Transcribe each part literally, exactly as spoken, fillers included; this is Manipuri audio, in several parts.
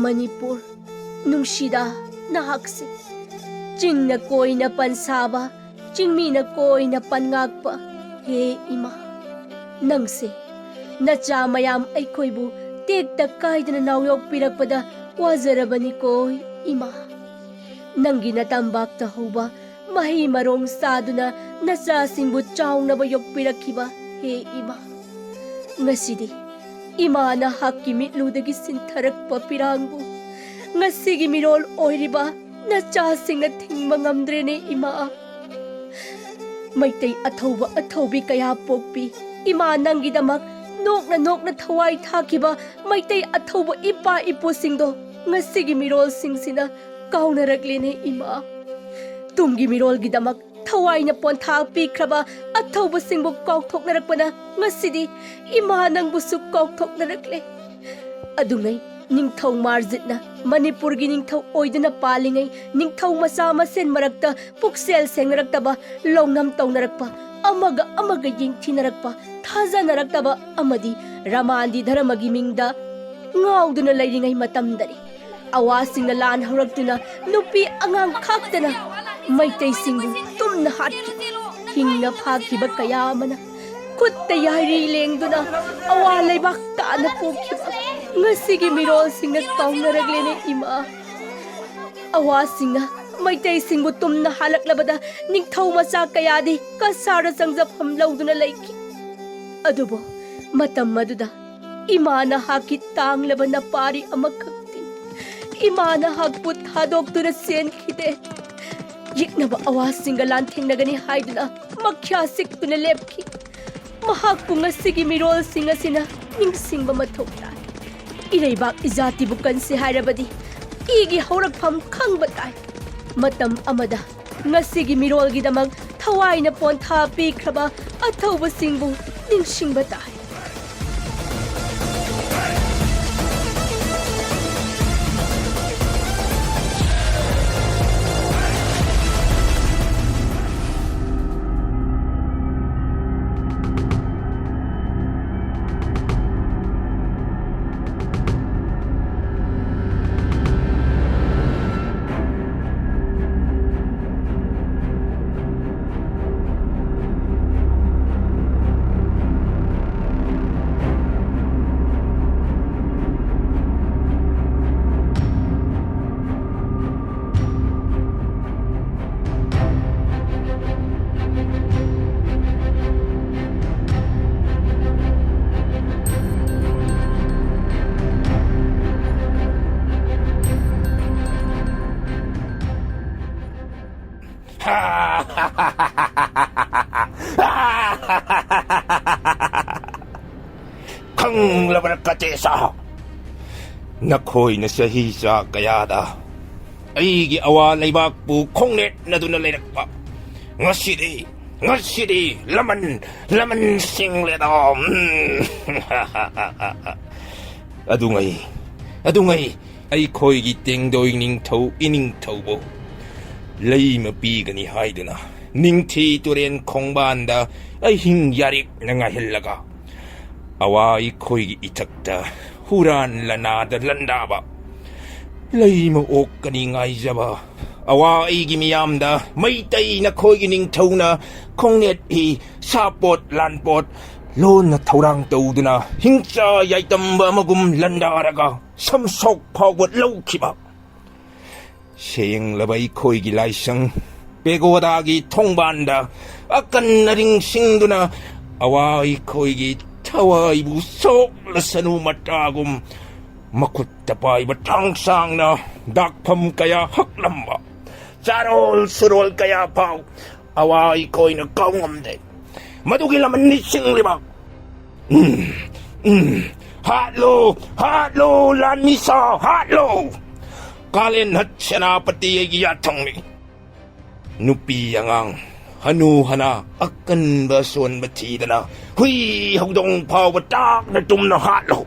ꯃꯅꯤꯄꯨꯔ, ꯅꯨꯡꯁꯤꯗ ꯅꯍꯥꯛꯁꯦ꯫ ꯆꯤꯡꯅ ꯀꯣꯏꯅ ꯄꯟꯁꯥꯕ, ꯆꯤꯡꯃꯤꯅ ꯀꯣꯏꯅ ꯄꯟꯉꯥꯛꯄ, ꯍꯦ ꯏꯃꯥ, ꯅꯪꯁꯦ ꯅꯆꯥ ꯃꯌꯥꯝ ꯑꯩꯈꯣꯏꯕꯨ ꯇꯦꯛꯇ ꯀꯥꯏꯗꯅ ꯅꯥꯎꯌꯣꯛꯄꯤꯔꯛꯄꯗ ꯋꯥꯖꯔꯕꯅꯤꯀꯣ ꯏꯃꯥ꯫ ꯅꯪꯒꯤ ꯅꯇꯝꯕꯥꯛꯇ ꯍꯧꯕ ꯃꯍꯩ ꯃꯔꯣꯡ ꯆꯥꯗꯨꯅ ꯅꯆꯥꯁꯤꯡꯕꯨ ꯆꯥꯎꯅꯕ ꯌꯣꯛꯄꯤꯔꯛꯈꯤꯕ, ꯍꯦ ꯏꯃꯥ꯫ ꯉꯁꯤꯗꯤ ꯏꯃꯥ ꯅꯍꯥꯛꯀꯤ ꯃꯤꯠꯂꯨꯗꯒꯤ ꯁꯤꯟꯊꯔꯛꯄ ꯄꯤꯔꯥꯡꯕꯨ ꯉꯁꯤꯒꯤ ꯃꯤꯔꯣꯜ ꯑꯣꯏꯔꯤꯕ ꯅꯆꯥꯁꯤꯡꯅ ꯊꯤꯡꯕ ꯉꯝꯗ꯭ꯔꯦꯅꯦ ꯏꯃꯥ꯫ ꯃꯩꯇꯩ ꯑꯊꯧꯕ ꯑꯊꯧꯕꯤ ꯀꯌꯥ ꯄꯣꯛꯄꯤ ꯏꯃꯥ ꯅꯪꯒꯤꯗꯃꯛ ꯅꯣꯛꯅ ꯅꯣꯛꯅ ꯊꯋꯥꯏ ꯊꯥꯈꯤꯕ ꯃꯩꯇꯩ ꯑꯊꯧꯕ ꯏꯄꯥ ꯏꯄꯨꯁꯤꯡꯗꯣ ꯉꯁꯤꯒꯤ ꯃꯤꯔꯣꯜꯁꯤꯡꯁꯤꯅ ꯀꯥꯎꯅꯔꯛꯂꯦꯅꯦ ꯏꯃꯥ꯫ ꯇꯨꯡꯒꯤ ꯃꯤꯔꯣꯜꯒꯤꯗꯃꯛ ꯊꯋꯥꯏꯅ ꯄꯣꯟꯊꯥ ꯄꯤꯈ꯭ꯔꯕ ꯑꯊꯧꯕꯁꯤꯡꯕꯨ ꯀꯥꯎꯊꯣꯛꯅꯔꯛꯄꯅ ꯉꯁꯤꯗꯤ ꯏꯃꯥ ꯅꯪꯕꯨꯁꯨ ꯀꯥꯎꯊꯣꯛꯅꯔꯛꯂꯦ꯫ ꯑꯗꯨꯉꯩ ꯅꯤꯡꯊꯧ ꯃꯥꯔꯖꯤꯠꯅ ꯃꯅꯤꯄꯨꯔꯒꯤ ꯅꯤꯡꯊꯧ ꯑꯣꯏꯗꯨꯅ ꯄꯥꯜꯂꯤꯉꯩ ꯅꯤꯡꯊꯧ ꯃꯆꯥ ꯃꯁꯦꯟ ꯃꯔꯛꯇ ꯄꯨꯛꯆꯦꯜ ꯁꯦꯡꯅꯔꯛꯇꯕ, ꯂꯧꯅꯝ ꯇꯧꯅꯔꯛꯄ, ꯑꯃꯒ ꯑꯃꯒ ꯌꯦꯡꯊꯤꯅꯔꯛꯄ, ꯊꯥꯖꯅꯔꯛꯇꯕ ꯑꯃꯗꯤ ꯔꯃꯥꯟꯗꯤ ꯙꯔꯃꯒꯤ ꯃꯤꯡꯗ ꯉꯥꯎꯗꯨꯅ ꯂꯩꯔꯤꯉꯩ ꯃꯇꯝꯗꯅꯤ꯫ ꯑꯋꯥꯁꯤꯡꯅ ꯂꯥꯟ ꯍꯧꯔꯛꯇꯨꯅ ꯅꯨꯄꯤ ꯑꯉꯥꯡ ꯈꯥꯛꯇꯅ ꯃꯩꯇꯩꯁꯤꯡꯕꯨ ꯇꯨꯝꯅ ꯍꯥꯠꯈꯤ꯫ ꯍꯤꯡꯅ ꯐꯥꯈꯤꯕ ꯀꯌꯥ ꯑꯃꯅ ꯈꯨꯠꯇ ꯌꯥꯏꯔꯤ ꯂꯦꯡꯗꯨꯅ ꯑꯋꯥ ꯂꯩꯕꯥꯛ ꯇꯥꯅ ꯄꯣꯛꯈꯤꯕ ꯉꯁꯤꯒꯤ ꯃꯤꯔꯣꯜꯁꯤꯡꯅ ꯀꯥꯎꯅꯔꯛꯂꯦꯅꯦ ꯏꯃꯥ꯫ ꯑꯋꯥꯁꯤꯡꯅ ꯃꯩꯇꯩꯁꯤꯡꯕꯨ ꯇꯨꯝꯅ ꯍꯥꯜꯂꯛꯂꯕꯗ ꯅꯤꯡꯊꯧ ꯃꯆꯥ ꯀꯌꯥꯗꯤ ꯀꯁꯥꯔꯗ ꯆꯪꯖꯐꯝ ꯂꯧꯗꯨꯅ ꯂꯩꯈꯤ꯫ ꯑꯗꯨꯕꯨ ꯃꯇꯝ ꯑꯗꯨꯗ ꯏꯃꯥ ꯅꯍꯥꯛꯀꯤ ꯇꯥꯡꯂꯕ ꯅꯄꯥꯔꯤ ꯑꯃꯈꯛꯇꯤ ꯏꯃꯥ ꯅꯍꯥꯛꯄꯨ ꯊꯥꯗꯣꯛꯇꯨꯅ ꯆꯦꯟꯈꯤꯗꯦ꯫ ꯌꯦꯛꯅꯕ ꯑꯋꯥꯁꯤꯡꯒ ꯂꯥꯟꯊꯦꯡꯅꯒꯅꯤ ꯍꯥꯏꯗꯨꯅ ꯃꯈ꯭ꯌꯥ ꯁꯤꯛꯇꯨꯅ ꯂꯦꯞꯈꯤ꯫ ꯃꯍꯥꯛꯄꯨ ꯉꯁꯤꯒꯤ ꯃꯤꯔꯣꯜꯁꯤꯡ ꯑꯁꯤꯅ ꯅꯤꯡꯁꯤꯡꯕ ꯃꯊꯧ ꯇꯥꯏ꯫ ꯏꯔꯩꯕꯥꯛ ꯏꯖꯥꯇꯤꯕꯨ ꯀꯟꯁꯤ ꯍꯥꯏꯔꯕꯗꯤ ꯏꯒꯤ ꯍꯧꯔꯛꯐꯝ ꯈꯪꯕ ꯇꯥꯏ꯫ ꯃꯇꯝ ꯑꯃꯗ ꯉꯁꯤꯒꯤ ꯃꯤꯔꯣꯜꯒꯤꯗꯃꯛ ꯊꯋꯥꯏꯅ ꯄꯣꯟꯊꯥ ꯄꯤꯈ꯭ꯔꯕ ꯑꯊꯧꯕꯁꯤꯡꯕꯨ ꯅꯤꯡꯁꯤꯡꯕ ꯇꯥꯏ꯫ ꯈꯪꯂꯕ ꯅꯠꯇ꯭ꯔ, ꯆꯦ ꯁꯥ? ꯅꯈꯣꯏꯅ ꯆꯍꯤ ꯆꯥ ꯀꯌꯥꯗ ꯑꯩꯒꯤ ꯑꯋꯥ ꯂꯩꯕꯥꯛꯄꯨ ꯈꯣꯡꯅꯦꯠꯅꯗꯨꯅ ꯂꯩꯔꯛꯄ, ꯉꯁꯤꯗꯤ, ꯉꯁꯤꯗꯤ ꯂꯃꯟ, ꯂꯃꯟ ꯁꯤꯡꯂꯦꯗꯣ꯫ ꯎꯝ꯫ ꯑꯗꯨꯉꯩ, ꯑꯗꯨꯉꯩ ꯑꯩꯈꯣꯏꯒꯤ ꯇꯦꯡꯗꯣꯏ ꯅꯤꯡꯊꯧ ꯏꯅꯤꯡꯊꯧꯕꯨ ꯂꯩꯃ ꯄꯤꯒꯅꯤ ꯍꯥꯏꯗꯨꯅ ꯅꯤꯡꯊꯤ ꯇꯨꯔꯦꯟ ꯈꯣꯡꯕꯥꯟꯗ ꯑꯍꯤꯡ ꯌꯥꯔꯦꯛꯅ ꯉꯥꯏꯍꯜꯂꯒ, ꯑꯋꯥ ꯑꯩꯈꯣꯏꯒꯤ ꯏꯊꯛꯇ ꯍꯨꯔꯥꯟ ꯂꯅꯥꯗ ꯂꯟꯗꯥꯕ, ꯂꯩꯃ ꯑꯣꯛꯀꯅꯤ ꯉꯥꯏꯖꯕ ꯑꯋꯥ ꯑꯩꯒꯤ ꯃꯤꯌꯥꯝꯗ ꯃꯩꯇꯩ ꯅꯈꯣꯏꯒꯤ ꯅꯤꯡꯊꯧꯅ ꯈꯣꯡꯅꯦꯠ ꯍꯤ, ꯁꯥꯄꯣꯠ ꯂꯥꯟꯄꯣꯠ, ꯂꯣꯟꯅ ꯊꯧꯔꯥꯡ ꯇꯧꯗꯨꯅ ꯍꯤꯡꯆꯥ ꯌꯥꯏꯇꯝꯕ ꯑꯃꯒꯨꯝ ꯂꯟꯗꯥꯔꯒ ꯁꯝꯁꯣꯛ ꯐꯥꯎꯕ ꯂꯧꯈꯤꯕ꯫ ꯁꯦꯡꯂꯕ ꯑꯩꯈꯣꯏꯒꯤ ꯂꯥꯏꯁꯪ ꯄꯦꯒꯣꯗꯥꯒꯤ ꯊꯣꯡꯕꯥꯟꯗ ꯑꯀꯟ ꯑꯔꯤꯡꯁꯤꯡꯗꯨꯅ ꯑꯋꯥ ꯑꯩꯈꯣꯏꯒꯤ ꯊꯋꯥꯏꯕꯨ ꯁꯣꯛꯂꯁꯅꯨ ꯃꯇꯥꯒꯨꯝ ꯃꯈꯨꯠꯇ ꯄꯥꯏꯕ ꯊꯥꯡ ꯁꯥꯡꯅ ꯗꯥꯛꯐꯝ ꯀꯌꯥ ꯍꯛꯂꯝꯕ, ꯆꯥꯔꯣꯜ ꯁꯨꯔꯣꯜ ꯀꯌꯥ ꯐꯥꯎ ꯑꯋꯥ ꯑꯩꯈꯣꯏꯅ ꯀꯥꯎ ꯉꯝꯗꯦ꯫ ꯃꯗꯨꯒꯤ ꯂꯃꯟ ꯅꯤꯡꯁꯤꯡꯂꯤꯕ꯫ ꯎꯝ, ꯎꯝ꯫ ꯍꯥꯠꯂꯨ, ꯍꯥꯠꯂꯨ, ꯂꯥꯟꯃꯤꯁꯥ, ꯍꯥꯠꯂꯨ! ꯀꯥꯂꯦꯟ ꯍꯠ ꯁꯦꯅꯥꯄꯇꯤ ꯑꯩꯒꯤ ꯌꯥꯊꯪꯅꯤ꯫ ꯅꯨꯄꯤ ꯑꯉꯥꯡ, ꯍꯅꯨ ꯍꯅꯥ, ꯑꯀꯟꯕ ꯑꯁꯣꯟꯕ ꯊꯤꯗꯅ ꯍꯨꯏ ꯍꯧꯗꯣꯡ ꯐꯥꯎꯕ ꯇꯥꯛꯅ ꯇꯨꯝꯅ ꯍꯥꯠꯂꯨ,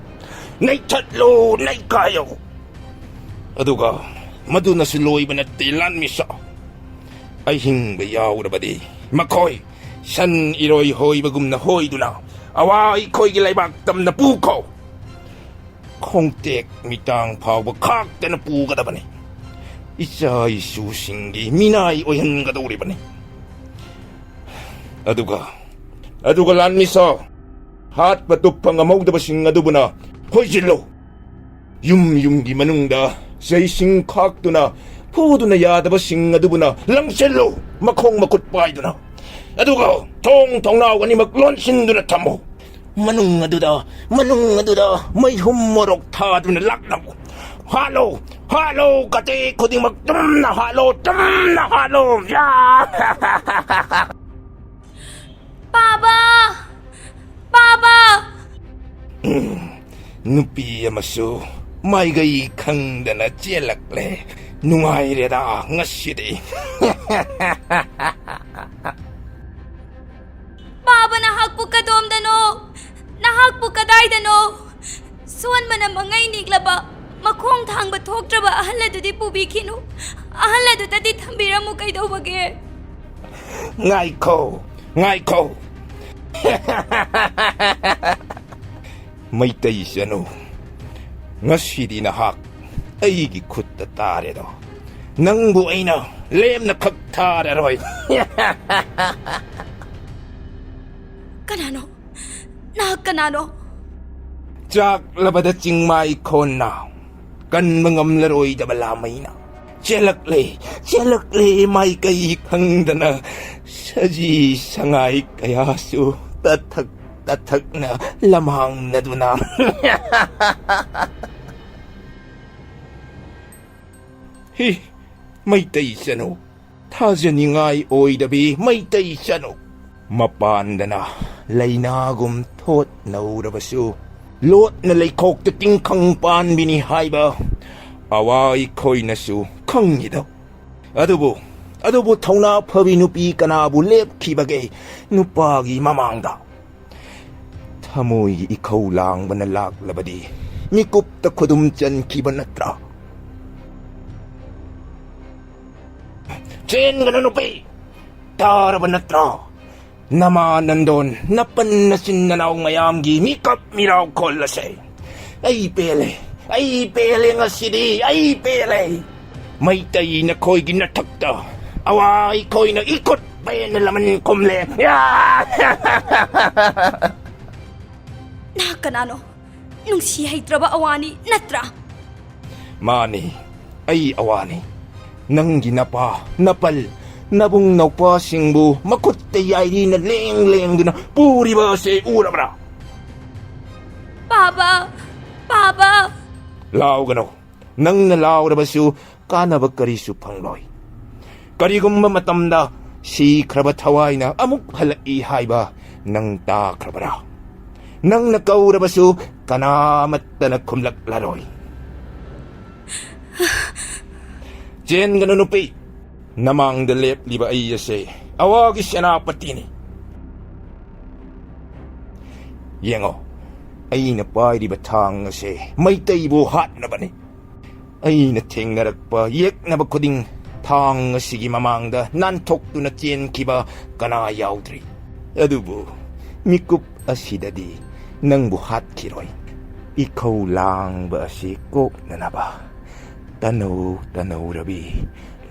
ꯅꯩꯊꯠꯂꯨ, ꯅꯩꯈꯥꯏꯌꯨ꯫ ꯑꯗꯨꯒ ꯃꯗꯨꯅꯁꯨ ꯂꯣꯏꯕ ꯅꯠꯇꯦ, ꯂꯥꯟꯃꯤꯁꯥ꯫ ꯑꯍꯤꯡꯕ ꯌꯥꯎꯔꯕꯗꯤ ꯃꯈꯣꯏ ꯁꯟ ꯏꯔꯣꯏ ꯍꯣꯏꯕꯒꯨꯝꯅ ꯍꯣꯏꯗꯨꯅ ꯑꯋꯥ ꯑꯩꯈꯣꯏꯒꯤ ꯂꯩꯕꯥꯛ ꯇꯝꯅ ꯄꯨꯈꯣ꯫ ꯈꯣꯡꯇꯦꯛ ꯃꯤꯇꯥꯡ ꯐꯥꯎꯕ ꯈꯥꯛꯇꯅ ꯄꯨꯒꯗꯕꯅꯤ꯫ ꯏꯆꯥ ꯏꯁꯨꯁꯤꯡꯒꯤ ꯃꯤꯅꯥꯏ ꯑꯣꯏꯍꯟꯒꯗꯧꯔꯤꯕꯅꯤ꯫ ꯑꯗꯨꯒ, ꯑꯗꯨꯒ ꯂꯥꯟꯃꯤꯁꯥ, ꯍꯥꯠꯄ ꯇꯨꯞꯄ ꯉꯝꯍꯧꯗꯕꯁꯤꯡ ꯑꯗꯨꯕꯨꯅ ꯍꯣꯏꯖꯤꯜꯂꯨ꯫ ꯌꯨꯝ ꯌꯨꯝꯒꯤ ꯃꯅꯨꯡꯗ ꯆꯩꯁꯤꯡ ꯈꯥꯛꯇꯨꯅ ꯐꯨꯗꯨꯅ ꯌꯥꯗꯕꯁꯤꯡ ꯑꯗꯨꯕꯨꯅ ꯂꯪꯁꯤꯜꯂꯨ, ꯃꯈꯣꯡ ꯃꯈꯨꯠ ꯄꯥꯏꯗꯨꯅ꯫ ꯑꯗꯨꯒ ꯊꯣꯡ ꯊꯣꯡꯅꯥꯎ ꯑꯅꯤꯃꯛ ꯂꯣꯟꯁꯤꯟꯗꯨꯅ ꯊꯝꯃꯨ꯫ ꯃꯅꯨꯡ ꯑꯗꯨꯗ, ꯃꯅꯨꯡ ꯑꯗꯨꯗ ꯃꯩꯍꯨꯝ ꯃꯣꯔꯣꯛ ꯊꯥꯗꯨꯅ ꯂꯥꯛꯅꯕ ꯍꯥꯠꯂꯣ! ꯍꯥꯠꯂꯣ! ꯀꯇꯦꯛ ꯈꯨꯗꯤꯡꯃꯛ ꯆꯨꯝꯅ ꯍꯥꯠꯂꯣ! ꯆꯨꯝꯅ ꯍꯥꯠꯂꯣ! ꯌꯥ! ꯄꯥꯕ! ꯄꯥꯕ! ꯅꯨꯄꯤ ꯑꯃꯁꯨ ꯃꯥꯏꯀꯩ ꯈꯪꯗꯅ ꯆꯦꯜꯂꯛꯂꯦ꯫ ꯅꯨꯡꯉꯥꯏꯔꯦꯗ ꯉꯁꯤꯗꯤ꯫ ꯄꯥꯕ, ꯅꯍꯥꯛꯄꯨ ꯀꯗꯣꯝꯗꯅꯣ? ꯅꯍꯥꯛꯄꯨ ꯀꯗꯥꯏꯗꯅꯣ? ꯁꯣꯟꯕꯅ ꯃꯉꯩ ꯅꯤꯛꯂꯕ, ꯃꯈꯣꯡ ꯊꯥꯡꯕ ꯊꯣꯛꯇ꯭ꯔꯕ ꯑꯍꯜ ꯑꯗꯨꯗꯤ ꯄꯨꯕꯤꯈꯤꯅꯨ꯫ ꯑꯍꯜ ꯑꯗꯨꯗꯗꯤ ꯊꯝꯕꯤꯔꯝꯃꯨ ꯀꯩꯗꯧꯕꯒꯦ? ꯉꯥꯏꯈꯣ, ꯉꯥꯏꯈꯣ꯫ ꯃꯩꯇꯩ ꯆꯅꯨ, ꯉꯁꯤꯗꯤ ꯅꯍꯥꯛ ꯑꯩꯒꯤ ꯈꯨꯠꯇ ꯇꯥꯔꯦꯗꯣ꯫ ꯅꯪꯕꯨ ꯑꯩꯅ ꯂꯦꯝꯅ ꯈꯛ ꯊꯥꯔꯔꯣꯏ꯫ ꯀꯅꯥꯅꯣ? ꯅꯍꯥꯛ ꯀꯅꯥꯅꯣ? ꯆꯥꯛꯂꯕꯗ ꯆꯤꯡꯃꯥꯏ ꯈꯣꯟꯅ ꯀꯟꯕ ꯉꯝꯂꯔꯣꯏꯗꯕ ꯂꯥꯃꯩꯅ ꯆꯦꯜꯂꯛꯂꯦ, ꯆꯦꯜꯂꯛꯂꯦ ꯃꯥꯏꯀꯩ ꯈꯪꯗꯅ꯫ ꯁꯖꯤ ꯁꯉꯥꯏ ꯀꯌꯥꯁꯨ ꯇꯠꯊꯛ ꯇꯠꯊꯛꯅ ꯂꯝꯍꯥꯡꯅꯗꯨꯅ꯫ ꯍꯤ, ꯃꯩꯇꯩ ꯆꯅꯨ, ꯊꯥꯖꯅꯤꯡꯉꯥꯏ ꯑꯣꯏꯗꯕꯤ ꯃꯩꯇꯩ ꯆꯅꯨ꯫ ꯃꯄꯥꯟꯗꯅ ꯂꯩꯅꯥꯒꯨꯝ ꯊꯣꯠ ꯅꯧꯔꯕꯁꯨ, ꯂꯣꯠꯅ ꯂꯩꯈꯣꯛꯇ ꯇꯤꯡꯈꯪ ꯄꯥꯟꯕꯤꯅꯤ ꯍꯥꯏꯕ ꯑꯋꯥ ꯑꯩꯈꯣꯏꯅꯁꯨ ꯈꯪꯉꯤꯗꯣ꯫ ꯑꯗꯨꯕꯨ, ꯑꯗꯨꯕꯨ ꯊꯧꯅꯥ ꯐꯕꯤ ꯅꯨꯄꯤ ꯀꯅꯥꯕꯨ ꯂꯦꯞꯈꯤꯕꯒꯦ ꯅꯨꯄꯥꯒꯤ ꯃꯃꯥꯡꯗ? ꯊꯃꯣꯏꯒꯤ ꯏꯈꯧ ꯂꯥꯡꯕꯅ ꯂꯥꯛꯂꯕꯗꯤ ꯃꯤꯀꯨꯞꯇ ꯈꯨꯗꯨꯝ ꯆꯟꯈꯤꯕ ꯅꯠꯇ꯭ꯔꯥ? ꯆꯦꯟꯒꯅꯨ ꯅꯨꯄꯤ! ꯇꯥꯔꯕ ꯅꯠꯇ꯭ꯔꯥ? ꯅꯃꯥ ꯅꯟꯗꯣꯟ, ꯅꯄꯟ ꯅꯆꯤꯟ ꯅꯅꯥꯎ ꯃꯌꯥꯝꯒꯤ ꯃꯤꯀꯞ ꯃꯤꯔꯥꯎ ꯈꯣꯜꯂꯁꯦ꯫ ꯑꯩ ꯄꯦꯜꯂꯦ, ꯑꯩ ꯄꯦꯜꯂꯦ ꯉꯁꯤꯗꯤ, ꯑꯩ ꯄꯦꯜꯂꯦ꯫ ꯃꯩꯇꯩ ꯅꯈꯣꯏꯒꯤ ꯅꯊꯛꯇ ꯑꯋꯥ ꯑꯩꯈꯣꯏꯅ ꯏꯈꯨꯠ ꯄꯦꯟꯅ ꯂꯃꯟ ꯈꯨꯝꯂꯦ꯫ ꯅꯍꯥꯛ ꯀꯅꯥꯅꯣ? ꯅꯨꯡꯁꯤ ꯍꯩꯇ꯭ꯔꯕ ꯑꯋꯥꯅꯤ ꯅꯠꯇ꯭ꯔꯥ? ꯃꯥꯅꯤ, ꯑꯩ ꯑꯋꯥꯅꯤ꯫ ꯅꯪꯒꯤ ꯅꯄꯥ, ꯅꯄꯜ, ꯅꯕꯨꯡ ꯅꯧꯄꯥꯁꯤꯡꯕꯨ ꯃꯈꯨꯠꯇ ꯌꯥꯏꯔꯤꯅ ꯂꯦꯡ ꯂꯦꯡꯗꯨꯅ ꯄꯨꯔꯤꯕ ꯑꯁꯦ ꯎꯔꯕ꯭ꯔꯥ? ꯄꯥꯕ! ꯄꯥꯕ! ꯂꯥꯎꯒꯅꯨ, ꯅꯪꯅ ꯂꯥꯎꯔꯕꯁꯨ ꯀꯥꯟꯅꯕ ꯀꯔꯤꯁꯨ ꯐꯪꯂꯣꯏ꯫ ꯀꯔꯤꯒꯨꯝꯕ ꯃꯇꯝꯗ ꯁꯤꯈ꯭ꯔꯕ ꯊꯋꯥꯏꯅ ꯑꯃꯨꯛ ꯍꯜꯂꯛꯏ ꯍꯥꯏꯕ ꯅꯪ ꯇꯥꯈ꯭ꯔꯕꯔꯥ? ꯅꯪꯅ ꯀꯧꯔꯕꯁꯨ ꯀꯅꯥꯃꯠꯇꯅ ꯈꯨꯝꯂꯛꯂꯔꯣꯏ꯫ ꯆꯦꯟꯒꯅꯨ ꯅꯨꯄꯤ, ꯅꯃꯥꯡꯗ ꯂꯦꯞꯂꯤꯕ ꯑꯩ ꯑꯁꯦ ꯑꯋꯥꯒꯤ ꯁꯦꯅꯥꯄꯇꯤꯅꯤ꯫ ꯌꯦꯡꯉꯣ, ꯑꯩꯅ ꯄꯥꯏꯔꯤꯕ ꯊꯥꯡ ꯑꯁꯦ ꯃꯩꯇꯩꯕꯨ ꯍꯥꯠꯅꯕꯅꯤ꯫ ꯑꯩꯅ ꯊꯦꯡꯅꯔꯛꯄ ꯌꯦꯛꯅꯕ ꯈꯨꯗꯤꯡ ꯊꯥꯡ ꯑꯁꯤꯒꯤ ꯃꯃꯥꯡꯗ ꯅꯥꯟꯊꯣꯛꯇꯨꯅ ꯆꯦꯟꯈꯤꯕ ꯀꯅꯥ ꯌꯥꯎꯗ꯭ꯔꯤ꯫ ꯑꯗꯨꯕꯨ ꯃꯤꯀꯨꯞ ꯑꯁꯤꯗꯗꯤ ꯅꯪꯕꯨ ꯍꯥꯠꯈꯤꯔꯣꯏ꯫ ꯏꯈꯧ ꯂꯥꯡꯕ ꯑꯁꯤ ꯀꯣꯛꯅꯅꯕ ꯇꯅꯧ ꯇꯅꯧꯔꯕꯤ,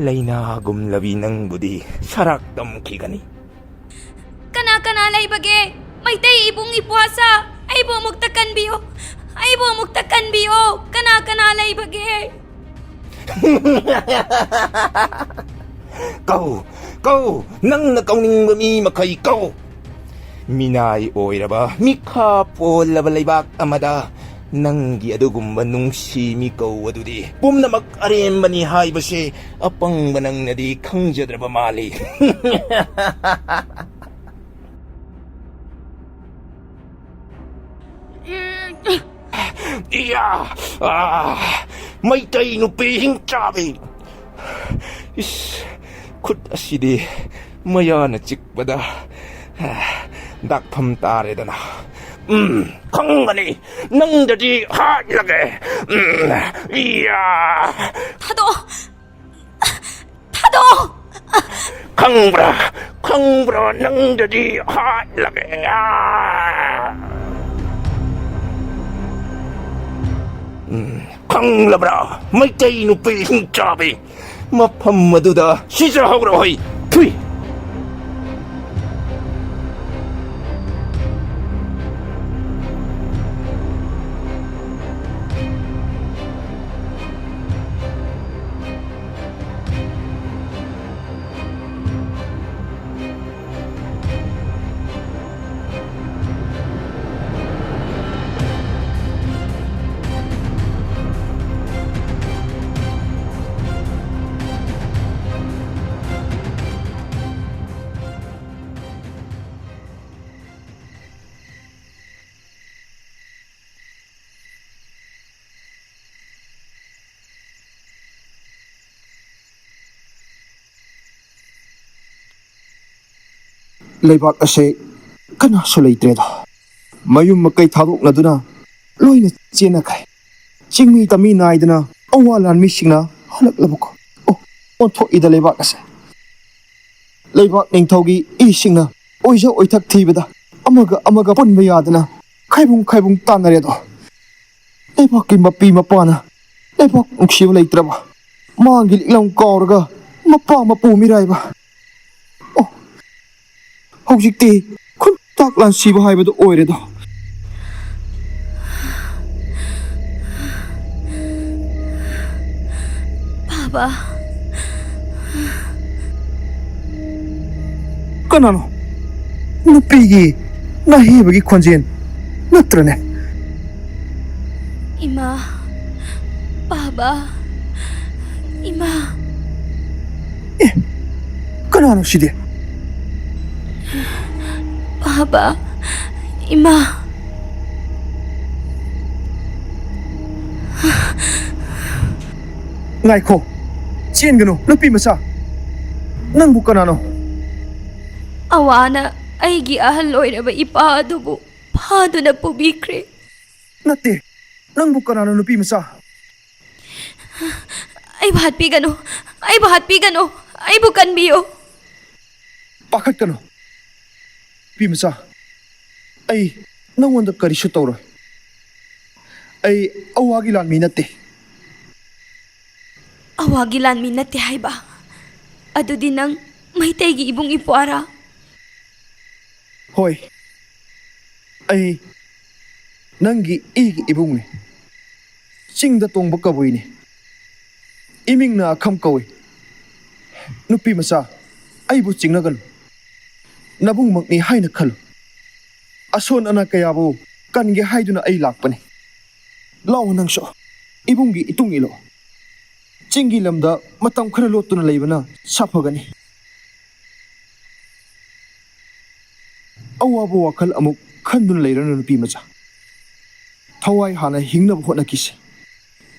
ꯂꯩꯅꯥꯒꯨꯝꯂꯕꯤ ꯅꯪꯕꯨꯗꯤ ꯁꯔꯥꯛ ꯇꯝꯈꯤꯒꯅꯤ꯫ ꯀꯅꯥ ꯀꯅꯥ ꯂꯩꯕꯒꯦ? ꯃꯩꯇꯩ ꯏꯕꯨꯡ ꯏꯄ꯭ꯋꯥꯁꯥ, ꯑꯩꯕꯨ ꯑꯃꯨꯛꯇ ꯀꯟꯕꯤꯌꯨ, ꯑꯩꯕꯨ ꯑꯃꯨꯛꯇ ꯀꯟꯕꯤꯌꯨ꯫ ꯀꯅꯥ ꯀꯅꯥ ꯂꯩꯕꯒꯦ? ꯀꯧ, ꯀꯧ, ꯅꯪꯅ ꯀꯧꯅꯤꯡꯕ ꯃꯤ ꯃꯈꯩ ꯀꯧ꯫ ꯃꯤꯅꯥꯏ ꯑꯣꯏꯔꯕ, ꯃꯤꯈꯥ ꯄꯣꯜꯂꯕ ꯂꯩꯕꯥꯛ ꯑꯃꯗ ꯅꯪꯒꯤ ꯑꯗꯨꯒꯨꯝꯕ ꯅꯨꯡꯁꯤ ꯃꯤꯀꯧ ꯑꯗꯨꯗꯤ ꯄꯨꯝꯅꯃꯛ ꯑꯔꯦꯝꯕꯅꯤ ꯍꯥꯏꯕꯁꯦ ꯑꯄꯪꯕ ꯅꯪꯅꯗꯤ ꯈꯪꯖꯗ꯭ꯔꯕ ꯃꯥꯜꯂꯤ꯫ ꯏꯌꯥ! ꯑꯥ! ꯃꯩꯇꯩ ꯅꯨꯄꯤ ꯍꯤꯡꯆꯥꯕꯤ! ꯏꯁ, ꯈꯨꯠ ꯑꯁꯤꯗꯤ ꯃꯌꯥꯅ ꯆꯤꯛꯄꯗ, ꯑꯥ, ꯗꯥꯛꯐꯝ ꯇꯥꯔꯦꯗꯅ꯫ ꯎꯝ, ꯈꯪꯒꯅꯤ, ꯅꯪꯗꯗꯤ ꯍꯥꯠꯂꯒꯦ꯫ ꯎꯝ, ꯏꯌꯥ! ꯊꯥꯗꯣꯛꯑꯣ! ꯊꯥꯗꯣꯛꯑꯣ! ꯈꯪꯕ꯭ꯔꯥ? ꯈꯪꯕ꯭ꯔꯥ? ꯅꯪꯗꯗꯤ ꯍꯥꯠꯂꯒꯦ꯫ ꯑꯥ! ꯎꯝ, ꯈꯪꯂꯕ꯭ꯔꯥ? ꯃꯩꯇꯩ ꯅꯨꯄꯤ ꯍꯤꯡꯆꯥꯕꯤ! ꯃꯐꯝ ꯑꯗꯨꯗ ꯁꯤꯖꯍꯧꯔꯣ ꯍꯩ! ꯊꯨꯏ! ꯂꯩꯕꯥꯛ ꯑꯁꯦ ꯀꯅꯥꯁꯨ ꯂꯩꯇ꯭ꯔꯦꯗꯣ꯫ ꯃꯌꯨꯝ ꯃꯀꯩ ꯊꯥꯗꯣꯛꯅꯗꯨꯅ ꯂꯣꯏꯅ ꯆꯦꯟꯅꯈ꯭ꯔꯦ꯫ ꯆꯤꯡꯃꯤ ꯇꯝꯃꯤ ꯅꯥꯏꯗꯅ ꯑꯋꯥ ꯂꯥꯟꯃꯤꯁꯤꯡꯅ ꯍꯜꯂꯛꯂꯕꯀꯣ꯫ ꯑꯣ, ꯑꯣꯟꯊꯣꯛꯏꯗ ꯂꯩꯕꯥꯛ ꯑꯁꯦ꯫ ꯂꯩꯕꯥꯛ ꯅꯤꯡꯊꯧꯒꯤ ꯏꯁꯤꯡꯅ ꯑꯣꯏꯖ ꯑꯣꯏꯊꯛ ꯊꯤꯕꯗ ꯑꯃꯒ ꯑꯃꯒ ꯄꯨꯟꯕ ꯌꯥꯗꯅ ꯈꯥꯏꯕꯨꯡ ꯈꯥꯏꯕꯨꯡ ꯇꯥꯟꯅꯔꯦꯗꯣ꯫ ꯂꯩꯕꯥꯛꯀꯤ ꯃꯄꯤ ꯃꯄꯥꯅ ꯂꯩꯕꯥꯛ ꯅꯨꯡꯁꯤꯕ ꯂꯩꯇ꯭ꯔꯕ, ꯃꯥꯒꯤ ꯂꯤꯛꯂꯝ ꯀꯥꯎꯔꯒ ꯃꯄꯥ ꯃꯄꯨ ꯃꯤꯔꯥꯏꯕ꯫ ꯑꯣ, ꯍꯧꯖꯤꯛꯇꯤ ꯈꯨꯟꯇꯥꯛ ꯂꯥꯟꯁꯤꯕ ꯍꯥꯏꯕꯗꯨ ꯑꯣꯏꯔꯦꯗꯣ꯫ ꯕꯥꯕꯥ꯫ ꯀꯅꯥꯅꯣ? ꯅꯨꯄꯤꯒꯤ ꯅꯥꯍꯦꯕꯒꯤ ꯈꯣꯟꯖꯦꯜ ꯅꯠꯇ꯭ꯔꯅꯦ? ꯏꯃꯥ, ꯕꯥꯕꯥ, ꯏꯃꯥ꯫ ꯑꯦ, ꯀꯅꯥꯅꯣ ꯁꯤꯗꯤ? ꯕꯥꯕꯥ, ꯏꯃꯥ꯫ ꯉꯥꯏꯈꯣ, ꯆꯦꯟꯒꯅꯨ, ꯅꯨꯄꯤ ꯃꯆꯥ꯫ ꯅꯪꯕꯨ ꯀꯅꯥꯅꯣ? ꯑꯋꯥꯅ ꯑꯩꯒꯤ ꯑꯍꯜ ꯑꯣꯏꯔꯕ ꯏꯄꯥ ꯑꯗꯨꯕꯨ ꯐꯥꯗꯨꯅ ꯄꯨꯕꯤꯈ꯭ꯔꯦ꯫ ꯅꯠꯇꯦ, ꯅꯪꯕꯨ ꯀꯅꯥꯅꯣ, ꯅꯨꯄꯤ ꯃꯆꯥ? ꯑꯩꯕꯨ ꯍꯥꯠꯄꯤꯒꯅꯨ, ꯑꯩꯕꯨ ꯍꯥꯠꯄꯤꯒꯅꯨ, ꯑꯩꯕꯨ ꯀꯟꯕꯤꯌꯨ꯫ ꯄꯥꯈꯠꯀꯅꯨ, ꯅꯨꯄꯤ ꯃꯆꯥ꯫ ꯑꯩ ꯅꯪꯉꯣꯟꯗ ꯀꯔꯤꯁꯨ ꯇꯧꯔꯣꯏ꯫ ꯑꯩ ꯑꯋꯥꯒꯤ ꯂꯥꯟꯃꯤ ꯅꯠꯇꯦ꯫ ꯑꯋꯥꯒꯤ ꯂꯥꯟꯃꯤ ꯅꯠꯇꯦ ꯍꯥꯏꯕ? ꯑꯗꯨꯗꯤ ꯅꯪ ꯃꯩꯇꯩꯒꯤ ꯏꯕꯨꯡ ꯏꯄ꯭ꯋꯥꯔꯥ? ꯍꯣꯏ, ꯑꯩ ꯅꯪꯒꯤ ꯏꯒꯤ ꯏꯕꯨꯡꯅꯤ꯫ ꯆꯤꯡꯗ ꯇꯣꯡꯕ ꯀꯕꯨꯏꯅꯤ꯫ ꯏꯃꯤꯡꯅ ꯑꯈꯝ ꯀꯧꯏ꯫ ꯅꯨꯄꯤ ꯃꯆꯥ, ꯑꯩꯕꯨ ꯆꯤꯡꯅꯒꯅꯨ꯫ ꯅꯕꯨꯡꯃꯛꯅꯤ ꯍꯥꯏꯅ ꯈꯜꯂꯨ꯫ ꯑꯁꯣꯟ ꯑꯅꯥ ꯀꯌꯥꯕꯨ ꯀꯟꯒꯦ ꯍꯥꯏꯗꯨꯅ ꯑꯩ ꯂꯥꯛꯄꯅꯤ꯫ ꯂꯥꯛꯑꯣ ꯅꯪꯁꯨ, ꯏꯕꯨꯡꯒꯤ ꯏꯇꯨꯡ ꯏꯜꯂꯣ꯫ ꯆꯤꯡꯒꯤ ꯂꯝꯗ ꯃꯇꯝ ꯈꯔ ꯂꯣꯠꯇꯨꯅ ꯂꯩꯕꯅ ꯁꯥꯐꯒꯅꯤ꯫ ꯑꯋꯥꯕ ꯋꯥꯈꯜ ꯑꯃꯨꯛ ꯈꯟꯗꯨꯅ ꯂꯩꯔꯅꯨ, ꯅꯨꯄꯤ ꯃꯆꯥ꯫ ꯊꯋꯥꯏ ꯍꯥꯟꯅ ꯍꯤꯡꯅꯕ ꯍꯣꯠꯅꯈꯤꯁꯤ꯫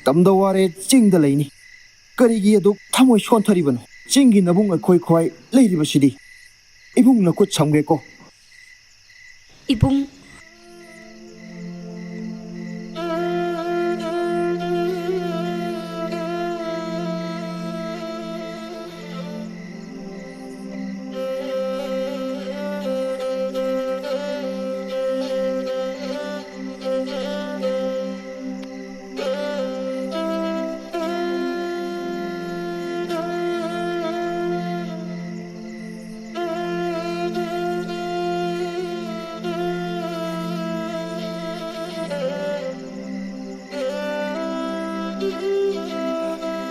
ꯇꯝꯗ ꯋꯥꯔꯦ, ꯆꯤꯡꯗ ꯂꯩꯅꯤ꯫ ꯀꯔꯤꯒꯤ ꯑꯗꯨꯛ ꯊꯃꯣꯏ ꯁꯣꯟꯊꯔꯤꯕꯅꯣ? ꯆꯤꯡꯒꯤ ꯅꯕꯨꯡ ꯑꯩꯈꯣꯏ ꯈ꯭ꯋꯥꯏ ꯂꯩꯔꯤꯕꯁꯤꯗꯤ꯫ ꯏꯕꯨꯡ ꯅꯈꯨꯠ ꯁꯝꯒꯦꯀꯣ꯫ ꯏꯕꯨꯡ꯫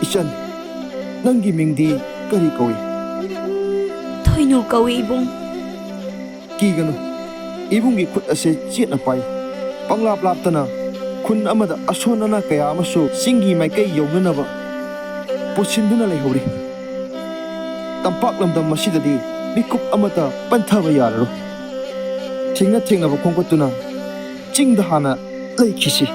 ꯏꯆꯟ, ꯅꯪꯒꯤ ꯃꯤꯡꯗꯤ ꯀꯔꯤ ꯀꯧꯏ? ꯊꯣꯏꯅꯨ ꯀꯧꯏ, ꯏꯕꯨꯡ꯫ ꯀꯤꯒꯅꯨ, ꯏꯕꯨꯡꯒꯤ ꯈꯨꯠ ꯑꯁꯦ ꯆꯦꯠꯅ ꯄꯥꯏ꯫ ꯄꯪꯂꯥꯞ ꯂꯥꯞꯇꯅ ꯈꯨꯟ ꯑꯃꯗ ꯑꯁꯣꯟ ꯑꯅꯥ ꯀꯌꯥ ꯑꯃꯁꯨ ꯆꯤꯡꯒꯤ ꯃꯥꯏꯀꯩ ꯌꯧꯅꯅꯕ ꯄꯨꯁꯤꯟꯗꯨꯅ ꯂꯩꯍꯧꯔꯤ꯫ ꯇꯝꯄꯥꯛ ꯂꯝꯗꯝ ꯑꯁꯤꯗꯗꯤ ꯃꯤꯀꯨꯞ ꯑꯃꯠꯇ ꯄꯟꯊꯕ ꯌꯥꯔꯔꯣꯏ꯫ ꯊꯦꯡꯅ ꯊꯦꯡꯅꯕ ꯈꯣꯝꯒꯠꯇꯨꯅ ꯆꯤꯡꯗ ꯍꯥꯟꯅ ꯂꯩꯈꯤꯁꯤ꯫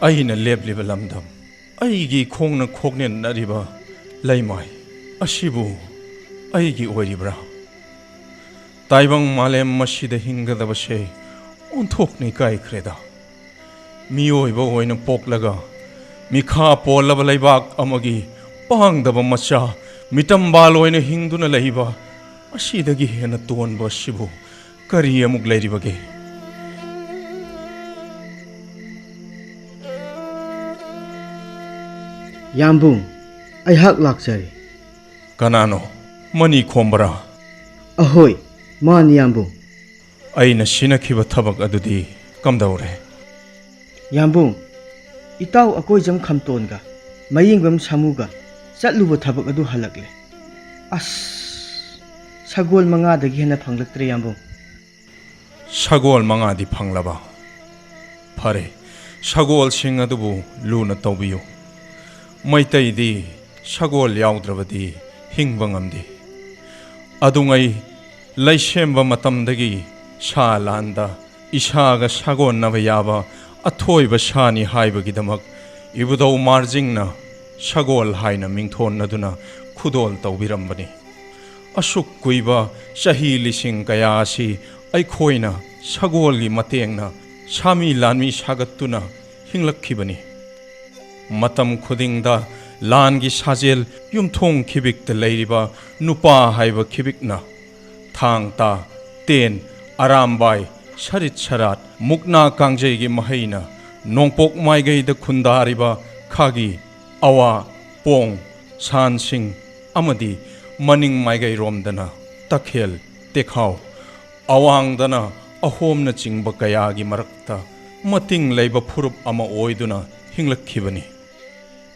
ꯑꯩꯅ ꯂꯦꯞꯂꯤꯕ ꯂꯝꯗꯝ, ꯑꯩꯒꯤ ꯈꯣꯡꯅ ꯈꯣꯛꯅꯦꯟꯅꯔꯤꯕ ꯂꯩꯃꯥꯏ ꯑꯁꯤꯕꯨ ꯑꯩꯒꯤ ꯑꯣꯏꯔꯤꯕ꯭ꯔꯥ? ꯇꯥꯏꯕꯪ ꯃꯥꯂꯦꯝ ꯑꯁꯤꯗ ꯍꯤꯡꯒꯗꯕꯁꯦ ꯑꯣꯟꯊꯣꯛꯅ ꯏꯀꯥꯏꯈ꯭ꯔꯦꯗ꯫ ꯃꯤꯑꯣꯏꯕ ꯑꯣꯏꯅ ꯄꯣꯛꯂꯒ ꯃꯤꯈꯥ ꯄꯣꯜꯂꯕ ꯂꯩꯕꯥꯛ ꯑꯃꯒꯤ ꯄꯥꯡꯗꯕ ꯃꯆꯥ, ꯃꯤꯇꯝꯕꯥꯜ ꯑꯣꯏꯅ ꯍꯤꯡꯗꯨꯅ ꯂꯩꯕ ꯑꯁꯤꯗꯒꯤ ꯍꯦꯟꯅ ꯇꯣꯟꯕ ꯑꯁꯤꯕꯨ ꯀꯔꯤ ꯑꯃꯨꯛ ꯂꯩꯔꯤꯕꯒꯦ? ꯌꯥꯝꯕꯨꯡ, ꯑꯩꯍꯥꯛ ꯂꯥꯛꯆꯔꯦ꯫ ꯀꯅꯥꯅꯣ? ꯃꯅꯤ ꯈꯣꯝꯕꯔꯥ? ꯑꯍꯣꯏ, ꯃꯥꯅꯤ ꯌꯥꯝꯕꯨꯡ꯫ ꯑꯩꯅ ꯁꯤꯟꯅꯈꯤꯕ ꯊꯕꯛ ꯑꯗꯨꯗꯤ ꯀꯝꯗꯧꯔꯦ? ꯌꯥꯝꯕꯨꯡ, ꯏꯇꯥꯎ ꯑꯀꯣꯏꯖꯝ ꯈꯝꯇꯣꯟꯒ ꯃꯌꯦꯡꯕꯝ ꯁꯥꯃꯨꯒ ꯆꯠꯂꯨꯕ ꯊꯕꯛ ꯑꯗꯨ ꯍꯜꯂꯛꯂꯦ꯫ ꯑꯁ, ꯁꯒꯣꯜ ꯃꯉꯥꯗꯒꯤ ꯍꯦꯟꯅ ꯐꯪꯂꯛꯇ꯭ꯔꯦ ꯌꯥꯝꯕꯨꯡ꯫ ꯁꯒꯣꯜ ꯃꯉꯥꯗꯤ ꯐꯪꯂꯕ? ꯐꯔꯦ, ꯁꯒꯣꯜꯁꯤꯡ ꯑꯗꯨꯕꯨ ꯂꯨꯅ ꯇꯧꯕꯤꯌꯨ꯫ ꯃꯩꯇꯩꯗꯤ ꯁꯒꯣꯜ ꯌꯥꯎꯗ꯭ꯔꯕꯗꯤ ꯍꯤꯡꯕ ꯉꯝꯗꯦ꯫ ꯑꯗꯨꯉꯩ ꯂꯩꯁꯦꯝꯕ ꯃꯇꯝꯗꯒꯤ ꯁꯥ ꯂꯥꯟꯗ ꯏꯁꯥꯒ ꯁꯥꯒꯣꯟꯅꯕ ꯌꯥꯕ ꯑꯊꯣꯏꯕ ꯁꯥꯅꯤ ꯍꯥꯏꯕꯒꯤꯗꯃꯛ ꯏꯕꯨꯙꯧ ꯃꯥꯔꯖꯤꯡꯅ ꯁꯒꯣꯜ ꯍꯥꯏꯅ ꯃꯤꯡꯊꯣꯟꯅꯗꯨꯅ ꯈꯨꯗꯣꯜ ꯇꯧꯕꯤꯔꯝꯕꯅꯤ꯫ ꯑꯁꯨꯛ ꯀꯨꯏꯕ ꯆꯍꯤ ꯂꯤꯁꯤꯡ ꯀꯌꯥ ꯑꯁꯤ ꯑꯩꯈꯣꯏꯅ ꯁꯒꯣꯜꯒꯤ ꯃꯇꯦꯡꯅ ꯁꯥꯃꯤ ꯂꯥꯟꯃꯤ ꯁꯥꯒꯠꯇꯨꯅ ꯍꯤꯡꯂꯛꯈꯤꯕꯅꯤ꯫ ꯃꯇꯝ ꯈꯨꯗꯤꯡꯗ ꯂꯥꯟꯒꯤ ꯁꯥꯖꯦꯜ ꯌꯨꯝꯊꯣꯡ ꯈꯤꯕꯤꯛꯇ ꯂꯩꯔꯤꯕ ꯅꯨꯄꯥ ꯍꯥꯏꯕ ꯈꯤꯕꯤꯛꯅ ꯊꯥꯡ ꯇꯥ, ꯇꯦꯟ, ꯑꯔꯥꯝꯕꯥꯏ, ꯁꯔꯤꯠ ꯁꯔꯥꯠ, ꯃꯨꯛꯅꯥ ꯀꯥꯡꯖꯩꯒꯤ ꯃꯍꯩꯅ ꯅꯣꯡꯄꯣꯛ ꯃꯥꯏꯒꯩꯗ ꯈꯨꯟꯗꯥꯔꯤꯕ ꯈꯥꯒꯤ, ꯑꯋꯥ, ꯄꯣꯡ, ꯁꯥꯟꯁꯤꯡ ꯑꯃꯗꯤ ꯃꯅꯤꯡ ꯃꯥꯏꯒꯩꯔꯣꯝꯗꯅ ꯇꯈꯦꯜ, ꯇꯦꯈꯥꯎ, ꯑꯋꯥꯡꯗꯅ ꯑꯍꯣꯝꯅꯆꯤꯡꯕ ꯀꯌꯥꯒꯤ ꯃꯔꯛꯇ ꯃꯇꯤꯡ ꯂꯩꯕ ꯐꯨꯔꯨꯞ ꯑꯃ ꯑꯣꯏꯗꯨꯅ ꯍꯤꯡꯂꯛꯈꯤꯕꯅꯤ꯫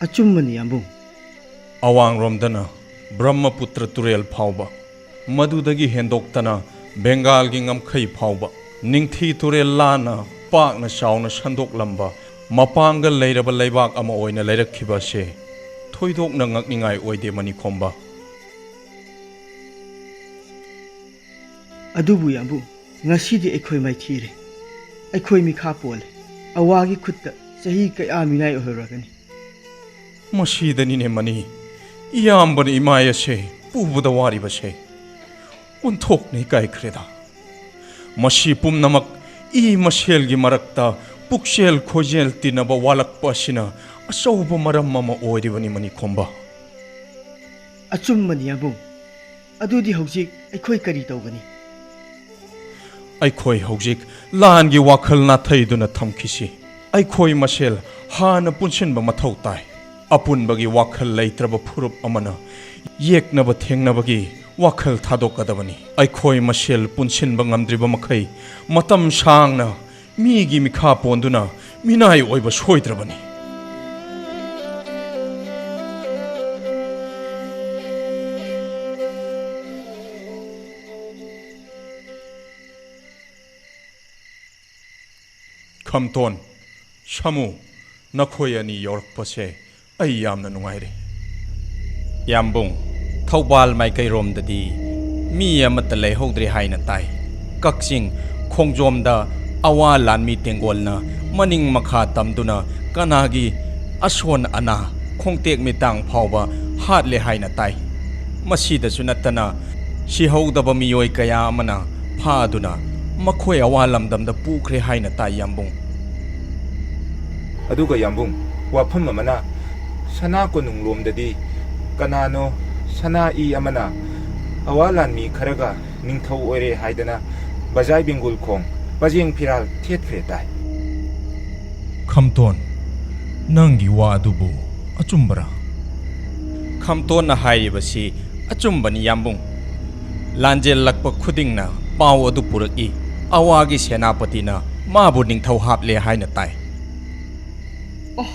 ꯑꯆꯨꯝꯕꯅꯤ ꯌꯥꯝꯕꯨꯡ꯫ ꯑꯋꯥꯡꯔꯣꯝꯗꯅ ꯕ꯭ꯔꯍ꯭ꯃꯄꯨꯇ꯭ꯔ ꯇꯨꯔꯦꯜ ꯐꯥꯎꯕ, ꯃꯗꯨꯗꯒꯤ ꯍꯦꯟꯗꯣꯛꯇꯅ ꯕꯦꯡꯒꯥꯜꯒꯤ ꯉꯝꯈꯩ ꯐꯥꯎꯕ, ꯅꯤꯡꯊꯤ ꯇꯨꯔꯦꯜ ꯂꯥꯟꯅ ꯄꯥꯛꯅ ꯆꯥꯎꯅ ꯁꯟꯗꯣꯛꯂꯝꯕ ꯃꯄꯥꯡꯒꯜ ꯂꯩꯔꯕ ꯂꯩꯕꯥꯛ ꯑꯃ ꯑꯣꯏꯅ ꯂꯩꯔꯛꯈꯤꯕ ꯑꯁꯦ ꯊꯣꯏꯗꯣꯛꯅ ꯉꯛꯅꯤꯡꯉꯥꯏ ꯑꯣꯏꯗꯦ ꯃꯅꯤꯈꯣꯝꯕ꯫ ꯑꯗꯨꯕꯨ ꯌꯥꯝꯕꯨꯡ, ꯉꯁꯤꯗꯤ ꯑꯩꯈꯣꯏ ꯃꯥꯏꯊꯤꯔꯦ꯫ ꯑꯩꯈꯣꯏ ꯃꯤꯈꯥ ꯄꯣꯜꯂꯦ꯫ ꯑꯋꯥꯒꯤ ꯈꯨꯠꯇ ꯆꯍꯤ ꯀꯌꯥ ꯃꯤꯅꯥꯏ ꯑꯣꯏꯍꯧꯔꯒꯅꯤ꯫ ꯃꯁꯤꯗꯅꯤꯅꯦ ꯃꯅꯤ, ꯏꯌꯥꯝꯕꯅ ꯏꯃꯥꯏ ꯑꯁꯦ ꯄꯨꯕꯗ ꯋꯥꯔꯤꯕꯁꯦ꯫ ꯑꯣꯟꯊꯣꯛꯅ ꯏꯀꯥꯏꯈ꯭ꯔꯦꯗ꯫ ꯃꯁꯤ ꯄꯨꯝꯅꯃꯛ ꯏ ꯃꯁꯦꯜꯒꯤ ꯃꯔꯛꯇ ꯄꯨꯛꯆꯦꯜ ꯈꯣꯏꯖꯦꯜ ꯇꯤꯟꯅꯕ ꯋꯥꯠꯂꯛꯄ ꯑꯁꯤꯅ ꯑꯆꯧꯕ ꯃꯔꯝ ꯑꯃ ꯑꯣꯏꯔꯤꯕꯅꯤ ꯃꯅꯤꯈꯣꯝꯕ꯫ ꯑꯆꯨꯝꯕꯅꯤ ꯌꯥꯝꯕꯨꯡ꯫ ꯑꯗꯨꯗꯤ ꯍꯧꯖꯤꯛ ꯑꯩꯈꯣꯏ ꯀꯔꯤ ꯇꯧꯒꯅꯤ? ꯑꯩꯈꯣꯏ ꯍꯧꯖꯤꯛ ꯂꯥꯟꯒꯤ ꯋꯥꯈꯜ ꯅꯥꯊꯩꯗꯨꯅ ꯊꯝꯈꯤꯁꯤ꯫ ꯑꯩꯈꯣꯏ ꯃꯁꯦꯜ ꯍꯥꯟꯅ ꯄꯨꯟꯁꯤꯟꯕ ꯃꯊꯧ ꯇꯥꯏ꯫ ꯑꯄꯨꯟꯕꯒꯤ ꯋꯥꯈꯜ ꯂꯩꯇ꯭ꯔꯕ ꯐꯨꯔꯨꯞ ꯑꯃꯅ ꯌꯦꯛꯅꯕ ꯊꯦꯡꯅꯕꯒꯤ ꯋꯥꯈꯜ ꯊꯥꯗꯣꯛꯀꯗꯕꯅꯤ꯫ ꯑꯩꯈꯣꯏ ꯃꯁꯦꯜ ꯄꯨꯟꯁꯤꯟꯕ ꯉꯝꯗ꯭ꯔꯤꯕ ꯃꯈꯩ ꯃꯇꯝ ꯁꯥꯡꯅ ꯃꯤꯒꯤ ꯃꯤꯈꯥ ꯄꯣꯟꯗꯨꯅ ꯃꯤꯅꯥꯏ ꯑꯣꯏꯕ ꯁꯣꯏꯗ꯭ꯔꯕꯅꯤ꯫ ꯈꯝꯇꯣꯟ, ꯁꯥꯃꯨ, ꯅꯈꯣꯏ ꯑꯅꯤ ꯌꯧꯔꯛꯄꯁꯦ ꯑꯩ ꯌꯥꯝꯅ ꯅꯨꯡꯉꯥꯏꯔꯦ꯫ ꯌꯥꯝꯕꯨꯡ, ꯊꯧꯕꯥꯜ ꯃꯥꯏꯀꯩꯔꯣꯝꯗꯗꯤ ꯃꯤ ꯑꯃꯠꯇ ꯂꯩꯍꯧꯗ꯭ꯔꯦ ꯍꯥꯏꯅ ꯇꯥꯏ꯫ ꯀꯛꯆꯤꯡ ꯈꯣꯡꯖꯣꯝꯗ ꯑꯋꯥ ꯂꯥꯟꯃꯤ ꯇꯦꯡꯒꯣꯜꯅ ꯃꯅꯤꯡ ꯃꯈꯥ ꯇꯝꯗꯨꯅ ꯀꯅꯥꯒꯤ ꯑꯁꯣꯟ ꯑꯅꯥ, ꯈꯣꯡꯇꯦꯛ ꯃꯤꯇꯥꯡ ꯐꯥꯎꯕ ꯍꯥꯠꯂꯦ ꯍꯥꯏꯅ ꯇꯥꯏ꯫ ꯃꯁꯤꯗꯁꯨ ꯅꯠꯇꯅ ꯁꯤꯍꯧꯗꯕ ꯃꯤꯑꯣꯏ ꯀꯌꯥ ꯑꯃꯅ ꯐꯥꯗꯨꯅ ꯃꯈꯣꯏ ꯑꯋꯥ ꯂꯝꯗꯝꯗ ꯄꯨꯈ꯭ꯔꯦ ꯍꯥꯏꯅ ꯇꯥꯏ, ꯌꯥꯝꯕꯨꯡ꯫ ꯑꯗꯨꯒ ꯌꯥꯝꯕꯨꯡ, ꯋꯥꯐꯝ ꯑꯃꯅ, ꯁꯅꯥ ꯀꯣꯅꯨꯡꯂꯣꯝꯗꯗꯤ ꯀꯅꯥꯅꯣ ꯁꯅꯥ ꯏ ꯑꯃꯅ ꯑꯋꯥ ꯂꯥꯟꯃꯤ ꯈꯔꯒ ꯅꯤꯡꯊꯧ ꯑꯣꯏꯔꯦ ꯍꯥꯏꯗꯅ ꯕꯖꯥꯏ ꯕꯦꯡꯒꯨꯜ ꯈꯣꯡ ꯄꯖꯦꯡ ꯐꯤꯔꯥꯜ ꯊꯦꯠꯈ꯭ꯔꯦ ꯇꯥꯏ꯫ ꯈꯝꯇꯣꯟ, ꯅꯪꯒꯤ ꯋꯥ ꯑꯗꯨꯕꯨ ꯑꯆꯨꯝꯕꯔꯥ? ꯈꯝꯇꯣꯟꯅ ꯍꯥꯏꯔꯤꯕꯁꯤ ꯑꯆꯨꯝꯕꯅꯤ, ꯌꯥꯝꯕꯨꯡ꯫ ꯂꯥꯟꯖꯦꯜꯂꯛꯄ ꯈꯨꯗꯤꯡꯅ ꯄꯥꯎ ꯑꯗꯨ ꯄꯨꯔꯛꯏ꯫ ꯑꯋꯥꯒꯤ ꯁꯦꯅꯥꯄꯇꯤꯅ ꯃꯥꯕꯨ ꯅꯤꯡꯊꯧ ꯍꯥꯞꯂꯦ ꯍꯥꯏꯅ ꯇꯥꯏ꯫ ꯑꯣ,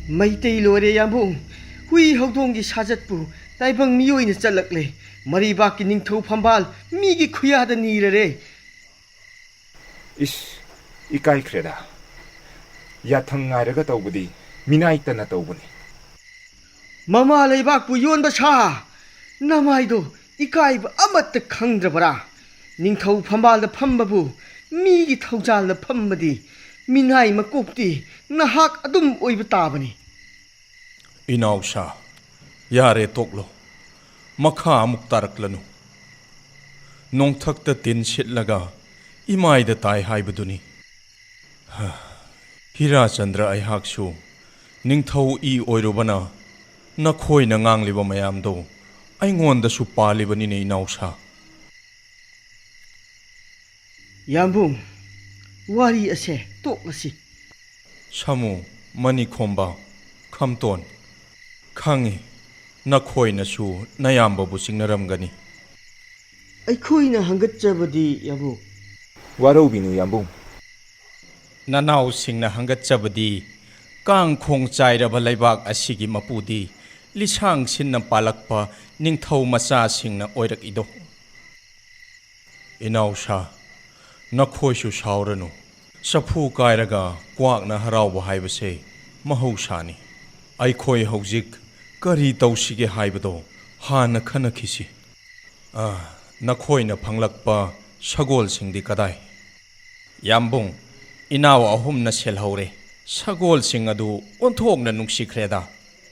ꯃꯩꯇꯩ ꯂꯣꯏꯔꯦ, ꯌꯥꯝꯕꯨꯡ꯫ ꯍꯨꯏ ꯍꯧꯗꯣꯡꯒꯤ ꯁꯥꯖꯠꯄꯨ ꯇꯥꯏꯕꯪ ꯃꯤꯑꯣꯏꯅ ꯆꯠꯂꯛꯂꯦ꯫ ꯃꯔꯩꯕꯥꯛꯀꯤ ꯅꯤꯡꯊꯧ ꯐꯝꯕꯥꯜ ꯃꯤꯒꯤ ꯈꯨꯌꯥꯗ ꯅꯤꯔꯔꯦ꯫ ꯏꯁ, ꯏꯀꯥꯏꯈ꯭ꯔꯦꯗ꯫ ꯌꯥꯊꯪ ꯉꯥꯏꯔꯒ ꯇꯧꯕꯗꯤ ꯃꯤꯅꯥꯏꯇꯅ ꯇꯧꯕꯅꯤ꯫ ꯃꯃꯥ ꯂꯩꯕꯥꯛꯄꯨ ꯌꯣꯟꯕ ꯁꯥ, ꯅꯃꯥꯏꯗꯣ ꯏꯀꯥꯏꯕ ꯑꯃꯠꯇ ꯈꯪꯗ꯭ꯔꯕꯔꯥ? ꯅꯤꯡꯊꯧ ꯐꯝꯕꯥꯜꯗ ꯐꯝꯕꯕꯨ ꯃꯤꯒꯤ ꯊꯧꯖꯥꯜꯗ ꯐꯝꯕꯗꯤ ꯃꯤꯅꯥꯏ ꯃꯀꯣꯛꯇꯤ ꯅꯍꯥꯛ ꯑꯗꯨꯝ ꯑꯣꯏꯕ ꯇꯥꯕꯅꯤ꯫ ꯏꯅꯥꯎꯁꯥ, ꯌꯥꯔꯦ, ꯇꯣꯛꯂꯣ꯫ ꯃꯈꯥ ꯑꯃꯨꯛ ꯇꯥꯔꯛꯂꯅꯨ꯫ ꯅꯣꯡꯊꯛꯇ ꯇꯤꯟ ꯁꯤꯠꯂꯒ ꯏꯃꯥꯏꯗ ꯇꯥꯏ ꯍꯥꯏꯕꯗꯨꯅꯤ꯫ ꯍꯤꯔꯥꯆꯟꯗ꯭ꯔ, ꯑꯩꯍꯥꯛꯁꯨ ꯅꯤꯡꯊꯧ ꯏ ꯑꯣꯏꯔꯨꯕꯅ ꯅꯈꯣꯏꯅ ꯉꯥꯡꯂꯤꯕ ꯃꯌꯥꯝꯗꯣ ꯑꯩꯉꯣꯟꯗꯁꯨ ꯄꯥꯜꯂꯤꯕꯅꯤꯅꯦ, ꯏꯅꯥꯎꯁꯥ꯫ ꯌꯥꯝꯕꯨꯡ, ꯋꯥꯔꯤ ꯑꯁꯦ ꯇꯣꯛꯂꯁꯤ꯫ ꯁꯥꯃꯨ, ꯃꯅꯤꯈꯣꯝꯕ, ꯈꯝꯇꯣꯟ, ꯈꯪꯏ, ꯅꯈꯣꯏꯅꯁꯨ ꯅꯌꯥꯝꯕꯕꯨ ꯆꯤꯡꯅꯔꯝꯒꯅꯤ꯫ ꯑꯩꯈꯣꯏꯅ ꯍꯪꯒꯠꯆꯕꯗꯤ, ꯌꯥꯝꯕꯨꯡ꯫ ꯋꯥꯔꯧꯕꯤꯅꯨ, ꯌꯥꯝꯕꯨꯡ꯫ ꯅꯅꯥꯎꯁꯤꯡꯅ ꯍꯪꯒꯠꯆꯕꯗꯤ, ꯀꯥꯡꯈꯣꯡ ꯆꯥꯏꯔꯕ ꯂꯩꯕꯥꯛ ꯑꯁꯤꯒꯤ ꯃꯄꯨꯗꯤ ꯂꯤꯁꯥꯡ ꯁꯤꯟꯅ ꯄꯥꯜꯂꯛꯄ ꯅꯤꯡꯊꯧ ꯃꯆꯥꯁꯤꯡꯅ ꯑꯣꯏꯔꯛꯏꯗꯣ꯫ ꯏꯅꯥꯎꯁꯥ, ꯅꯈꯣꯏꯁꯨ ꯁꯥꯎꯔꯅꯨ꯫ ꯆꯐꯨ ꯀꯥꯏꯔꯒ ꯀ꯭ꯋꯥꯛꯅ ꯍꯔꯥꯎꯕ ꯍꯥꯏꯕꯁꯦ ꯃꯍꯧꯁꯥꯅꯤ꯫ ꯑꯩꯈꯣꯏ ꯍꯧꯖꯤꯛ ꯀꯔꯤ ꯇꯧꯁꯤꯒꯦ ꯍꯥꯏꯕꯗꯣ ꯍꯥꯟꯅ ꯈꯟꯅꯈꯤꯁꯤ꯫ ꯑ, ꯅꯈꯣꯏꯅ ꯐꯪꯂꯛꯄ ꯁꯒꯣꯜꯁꯤꯡꯗꯤ ꯀꯗꯥꯏ? ꯌꯥꯝꯕꯨꯡ, ꯏꯅꯥꯎ ꯑꯍꯨꯝꯅ ꯁꯦꯜꯍꯧꯔꯦ꯫ ꯁꯒꯣꯜꯁꯤꯡ ꯑꯗꯨ ꯑꯣꯟꯊꯣꯛꯅ ꯅꯨꯡꯁꯤꯈ꯭ꯔꯦꯗ꯫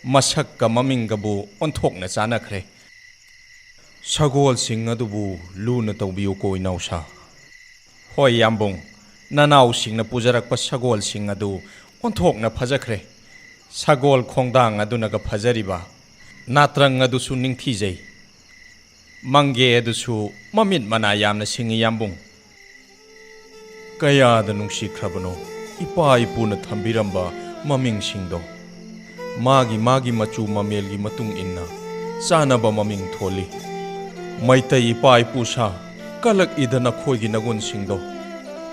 ꯃꯁꯛꯀ ꯃꯃꯤꯡꯒꯕꯨ ꯑꯣꯟꯊꯣꯛꯅ ꯆꯥꯟꯅꯈ꯭ꯔꯦ꯫ ꯁꯒꯣꯜꯁꯤꯡ ꯑꯗꯨꯕꯨ ꯂꯨꯅ ꯇꯧꯕꯤꯌꯨꯀꯣ, ꯏꯅꯥꯎꯁꯥ꯫ ꯍꯣꯏ, ꯌꯥꯝꯕꯨꯡ, ꯅꯅꯥꯎꯁꯤꯡꯅ ꯄꯨꯖꯔꯛꯄ ꯁꯒꯣꯜꯁꯤꯡ ꯑꯗꯨ ꯑꯣꯟꯊꯣꯛꯅ ꯐꯖꯈ꯭ꯔꯦ꯫ ꯁꯒꯣꯜ ꯈꯣꯡꯗꯥꯡ ꯑꯗꯨꯅꯒ ꯐꯖꯔꯤꯕ꯫ ꯅꯥꯇ꯭ꯔꯪ ꯑꯗꯨꯁꯨ ꯅꯤꯡꯊꯤꯖꯩ꯫ ꯃꯪꯒꯦ ꯑꯗꯨꯁꯨ ꯃꯃꯤꯠ ꯃꯅꯥ ꯌꯥꯝꯅ ꯁꯤꯡꯏ, ꯌꯥꯝꯕꯨꯡ꯫ ꯀꯌꯥꯗ ꯅꯨꯡꯁꯤꯈ꯭ꯔꯕꯅꯣ ꯏꯄꯥ ꯏꯄꯨꯅ ꯊꯝꯕꯤꯔꯝꯕ ꯃꯃꯤꯡꯁꯤꯡꯗꯣ꯫ ꯃꯥꯒꯤ ꯃꯥꯒꯤ ꯃꯆꯨ ꯃꯃꯦꯜꯒꯤ ꯃꯇꯨꯡ ꯏꯟꯅ ꯆꯥꯅꯕ ꯃꯃꯤꯡ ꯊꯣꯜꯂꯤ꯫ ꯃꯩꯇꯩ ꯏꯄꯥ ꯏꯄꯨ ꯁꯥ, ꯀꯂꯛꯏꯗ ꯅꯈꯣꯏꯒꯤ ꯅꯒꯨꯟꯁꯤꯡꯗꯣ꯫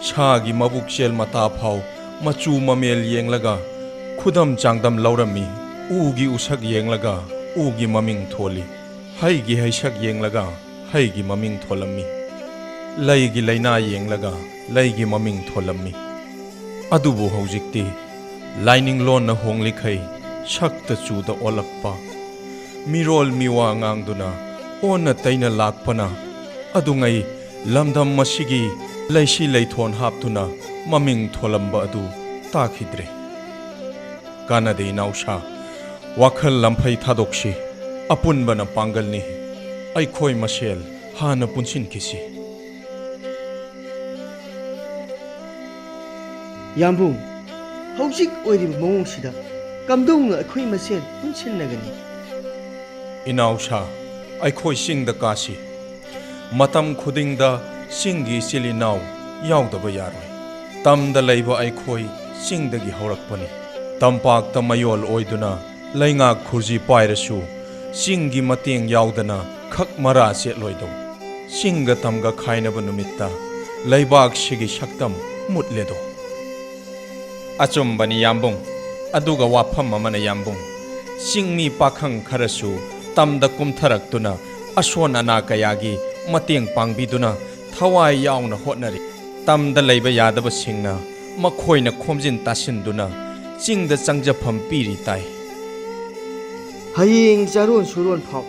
ꯁꯥꯒꯤ ꯃꯕꯨꯛꯆꯦꯜ ꯃꯇꯥ ꯐꯥꯎ ꯃꯆꯨ ꯃꯃꯦꯜ ꯌꯦꯡꯂꯒ ꯈꯨꯗꯝ ꯆꯥꯡꯗꯝ ꯂꯧꯔꯝꯃꯤ꯫ ꯎꯒꯤ ꯎꯁꯛ ꯌꯦꯡꯂꯒ ꯎꯒꯤ ꯃꯃꯤꯡ ꯊꯣꯜꯂꯤ꯫ ꯍꯩꯒꯤ ꯍꯩꯁꯛ ꯌꯦꯡꯂꯒ ꯍꯩꯒꯤ ꯃꯃꯤꯡ ꯊꯣꯜꯂꯝꯃꯤ꯫ ꯂꯩꯒꯤ ꯂꯩꯅꯥ ꯌꯦꯡꯂꯒ ꯂꯩꯒꯤ ꯃꯃꯤꯡ ꯊꯣꯜꯂꯝꯃꯤ꯫ ꯑꯗꯨꯕꯨ ꯍꯧꯖꯤꯛꯇꯤ ꯂꯥꯏꯅꯤꯡꯂꯣꯟꯅ ꯍꯣꯡꯂꯤꯈꯩ ꯁꯛꯇ ꯆꯨꯗ ꯑꯣꯜꯂꯛꯄ, ꯃꯤꯔꯣꯜ ꯃꯤꯋꯥ ꯉꯥꯡꯗꯨꯅ ꯑꯣꯟꯅ ꯇꯩꯅ ꯂꯥꯛꯄꯅ ꯑꯗꯨꯉꯩ ꯂꯝꯗꯝ ꯑꯁꯤꯒꯤ ꯂꯩꯁꯤ ꯂꯩꯊꯣꯟ ꯍꯥꯞꯇꯨꯅ ꯃꯃꯤꯡ ꯊꯣꯜꯂꯝꯕ ꯑꯗꯨ ꯇꯥꯈꯤꯗ꯭ꯔꯦ꯫ ꯀꯥꯟꯅꯗꯦ ꯏꯅꯥꯎꯁꯥ, ꯋꯥꯈꯜ ꯂꯝꯐꯩ ꯊꯥꯗꯣꯛꯁꯤ꯫ ꯑꯄꯨꯟꯕꯅ ꯄꯥꯡꯒꯜꯅꯤ꯫ ꯑꯩꯈꯣꯏ ꯃꯁꯦꯜ ꯍꯥꯟꯅ ꯄꯨꯟꯁꯤꯟꯈꯤꯁꯤ꯫ ꯌꯥꯝꯕꯨꯡ, ꯍꯧꯖꯤꯛ ꯑꯣꯏꯔꯤꯕ ꯃꯑꯣꯡꯁꯤꯗ ꯀꯝꯗꯧꯅ ꯑꯩꯈꯣꯏ ꯃꯁꯦꯜ ꯄꯨꯟꯁꯤꯟꯅꯒꯅꯤ? ꯏꯅꯥꯎꯁꯥ, ꯑꯩꯈꯣꯏ ꯆꯤꯡꯗ ꯀꯥꯁꯤ꯫ ꯃꯇꯝ ꯈꯨꯗꯤꯡꯗ ꯆꯤꯡꯒꯤ ꯏꯆꯤꯜ ꯏꯅꯥꯎ ꯌꯥꯎꯗꯕ ꯌꯥꯔꯣꯏ꯫ ꯇꯝꯗ ꯂꯩꯕ ꯑꯩꯈꯣꯏ ꯆꯤꯡꯗꯒꯤ ꯍꯧꯔꯛꯄꯅꯤ꯫ ꯇꯝꯄꯥꯛꯇ ꯃꯌꯣꯜ ꯑꯣꯏꯗꯨꯅ ꯂꯩꯉꯥꯛ ꯈꯨꯔꯖꯤ ꯄꯥꯏꯔꯁꯨ ꯆꯤꯡꯒꯤ ꯃꯇꯦꯡ ꯌꯥꯎꯗꯅ ꯈꯛ ꯃꯔꯥ ꯆꯦꯠꯂꯣꯏꯗꯧ꯫ ꯆꯤꯡꯒ ꯇꯝꯒ ꯈꯥꯏꯅꯕ ꯅꯨꯃꯤꯠꯇ ꯂꯩꯕꯥꯛꯁꯤꯒꯤ ꯁꯛꯇꯝ ꯃꯨꯠꯂꯦꯗꯣ꯫ ꯑꯆꯨꯝꯕꯅꯤ ꯌꯥꯝꯕꯨꯡ꯫ ꯑꯗꯨꯒ ꯋꯥꯐꯝ ꯑꯃꯅ ꯌꯥꯝꯕꯨꯡ, ꯆꯤꯡꯃꯤ ꯄꯥꯈꯪ ꯈꯔꯁꯨ ꯇꯝꯗ ꯀꯨꯝꯊꯔꯛꯇꯨꯅ ꯑꯁꯣꯟ ꯑꯅꯥ ꯀꯌꯥꯒꯤ ꯃꯇꯦꯡ ꯄꯥꯡꯕꯤꯗꯨꯅ ꯊꯋꯥꯏ ꯌꯥꯎꯅ ꯍꯣꯠꯅꯔꯤ꯫ ꯇꯝꯗ ꯂꯩꯕ ꯌꯥꯗꯕꯁꯤꯡꯅ ꯃꯈꯣꯏꯅ ꯈꯣꯝꯖꯤꯟ ꯇꯥꯁꯤꯟꯗꯨꯅ ꯆꯤꯡꯗ ꯆꯪꯖꯐꯝ ꯄꯤꯔꯤ ꯇꯥꯏ꯫ ꯍꯌꯦꯡ ꯆꯥꯔꯣꯟ ꯁꯨꯔꯣꯟ ꯐꯥꯎ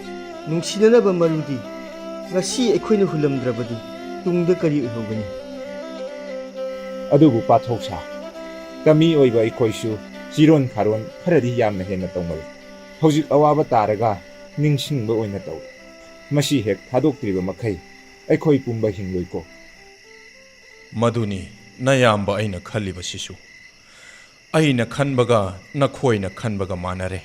ꯅꯨꯡꯁꯤꯅꯅꯕ ꯃꯔꯨꯗꯤ ꯉꯁꯤ ꯑꯩꯈꯣꯏꯅ ꯍꯨꯜꯂꯝꯗ꯭ꯔꯕꯗꯤ ꯇꯨꯡꯗ ꯀꯔꯤ ꯑꯣꯏꯍꯧꯒꯅꯤ? ꯑꯗꯨꯕꯨ ꯄꯥꯊꯧ ꯁꯥ, ꯇꯝꯃꯤ ꯑꯣꯏꯕ ꯑꯩꯈꯣꯏꯁꯨ ꯆꯤꯔꯣꯟ ꯈꯥꯔꯣꯟ ꯈꯔꯗꯤ ꯌꯥꯝꯅ ꯍꯦꯟꯅ ꯇꯧꯃꯜꯂꯤ꯫ ꯍꯧꯖꯤꯛ ꯑꯋꯥꯕ ꯇꯥꯔꯒ ꯅꯤꯡꯁꯤꯡꯕ ꯑꯣꯏꯅ ꯇꯧꯏ꯫ ꯃꯁꯤ ꯍꯦꯛ ꯊꯥꯗꯣꯛꯇ꯭ꯔꯤꯕ ꯃꯈꯩ ꯑꯩꯈꯣꯏ ꯄꯨꯝꯕ ꯍꯤꯡꯂꯣꯏꯀꯣ꯫ ꯃꯗꯨꯅꯤ ꯅꯌꯥꯝꯕ ꯑꯩꯅ ꯈꯜꯂꯤꯕꯁꯤꯁꯨ꯫ ꯑꯩꯅ ꯈꯟꯕꯒ ꯅꯈꯣꯏꯅ ꯈꯟꯕꯒ ꯃꯥꯟꯅꯔꯦ꯫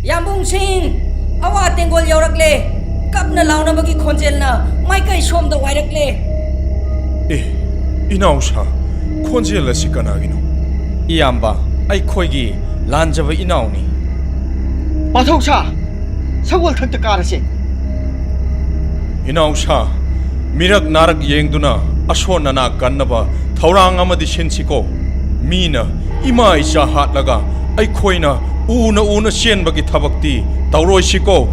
ꯌꯥꯝꯕꯨꯡꯁꯤꯡ! ꯑꯋꯥ ꯇꯦꯡꯒꯣꯜ ꯌꯧꯔꯛꯂꯦ꯫ ꯀꯞꯅ ꯂꯥꯎꯅꯕꯒꯤ ꯈꯣꯟꯖꯦꯜꯅ ꯃꯥꯏꯀꯩ ꯁꯣꯝꯗ ꯋꯥꯏꯔꯛꯂꯦ꯫ ꯑꯦ, ꯏꯅꯥꯎꯁꯥ, ꯈꯣꯟꯖꯦꯜ ꯑꯁꯤ ꯀꯅꯥꯒꯤꯅꯣ? ꯏꯌꯥꯝꯕ, ꯑꯩꯈꯣꯏꯒꯤ ꯂꯥꯟꯖꯕ ꯏꯅꯥꯎꯅꯤ꯫ ꯄꯥꯊꯧꯁꯥ, ꯁꯒꯣꯜ ꯊꯛꯇ ꯀꯥꯔꯁꯦ꯫ ꯏꯅꯥꯎꯁꯥ, ꯃꯤꯔꯛ ꯅꯥꯔꯛ ꯌꯦꯡꯗꯨꯅ ꯑꯁꯣꯟ ꯑꯅꯥ ꯀꯟꯅꯕ ꯊꯧꯔꯥꯡ ꯑꯃꯗꯤ ꯁꯤꯟꯁꯤꯀꯣ꯫ ꯃꯤꯅ ꯏꯃꯥ ꯏꯆꯥ ꯍꯥꯠꯂꯒ ꯑꯩꯈꯣꯏꯅ ꯎꯅ ꯎꯅ ꯆꯦꯟꯕꯒꯤ ꯊꯕꯛꯇꯤ ꯇꯧꯔꯣꯏꯁꯤꯀꯣ꯫